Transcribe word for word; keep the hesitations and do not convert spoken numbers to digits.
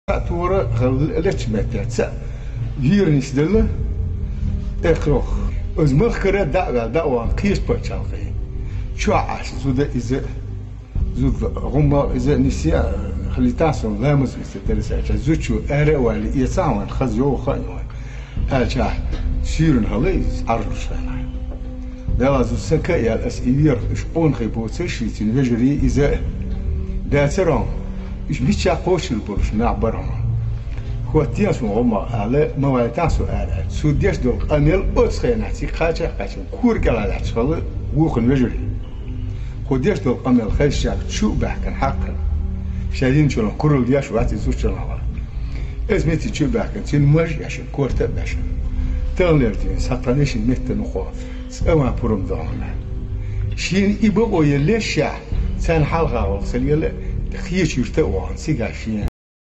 Цхьаъ тора хала лечу метте цхьаъ вийра нисделла, тӀекхох. Оцу махкара дӀа а ваьлла, дӀа а вахана кхечу пачхьалкхе. Чохь Ӏаш зуда иза, зуда гӀумма иза нисъе а, хилийтахь суна ламаз виста деррис аьлча, зудчо ара а валий, эцахь вайн хаза йовха а йойн, аьлча, суьйранна хала иза Ӏаржуш хенахь. Дала зуда сан ка а яьлла, аса и вехаш, уьш къонахий боцуш, шийцина вежарий иза а. Дацара хьуна, уьш миччахь кхочур болуш нах бара хьуна. ХӀоттийна суна гӀумма ала, ма вайтахь со ара аьлла. Цо деш долу къамел оцу хенахь цига кхача а кхаьчна, кора кӀелхьа лаьтташ хала вукхун вежарий. Кху деш долу къамел хезча чу а баьхкина хьакхарна. Ша йинчунах куралла деш вац иза зудчунах вара. Иза митти чу а баьхкина, цуьнан маж а эшна, корта а бешна. Таханлера дийна схьатханийша меттан вукхо, цӀа ван пурам догӀана. Шена и бакъо еллешшехь, царна хьалха гӀуллакх ца лела, хечу юьрта а вахана, цигахь шена